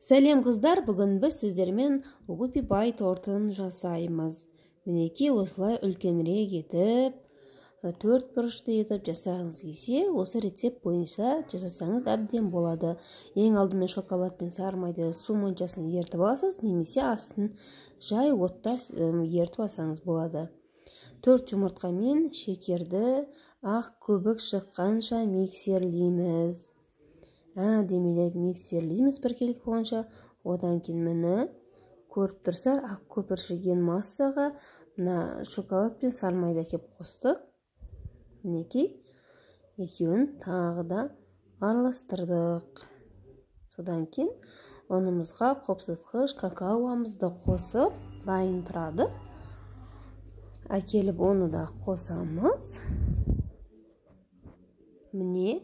Сәлем қыздар, бүгін біз сіздермен Whoopie Pie тортын жасаймыз. Мінекей осылай үлкенірек етіп, төрт бұрышты етіп жасағыңыз келсе, осы рецепт бойынша жасасаңыз әбден болады. Ең алдымен шоколад пен сары майды су моншасын ертіп аласыз, немесе астын жай отта ертіп алсаңыз болады. 4 жұмыртқа мен шекерді ақ көбік шыққанша миксерлейміз. Әдемілеп миксерлейміз біркелкі болғанша. Одан кейін міне көріп тұрсыздар, ақ көпіршіген массаға мына шоколад пен сары майды әкеп қостық. Мінекей екеуін тағы да араластырдық. Содан кейін ұнымызға қопсытқыш какаомызды қосып дайын тұрады. Әкеліп оны да қосамыз. Міне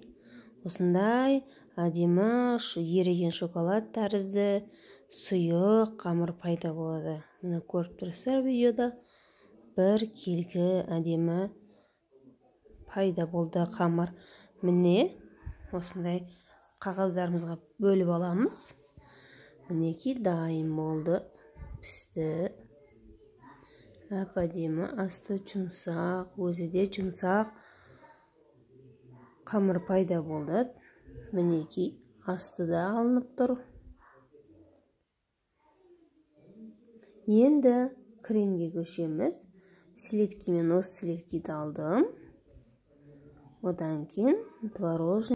осындай әдемі еріген шоколад тәрізді сұйық қамыр пайда болады. Міне көріп тұрсыздар, видеода бір келкі әдемі пайда болды қамыр. Міне осындай қағаздарымызға бөліп аламыз. Мінекей дайын болды, пісті. Әп-әдемі, асты жұмсақ, өзі де жұмсақ қамыр пайда болды. Мінекей асты да алынып тұр. Енді кремге көшеміз. Сливкимен осы сливкиді алдым. Одан кейін творожный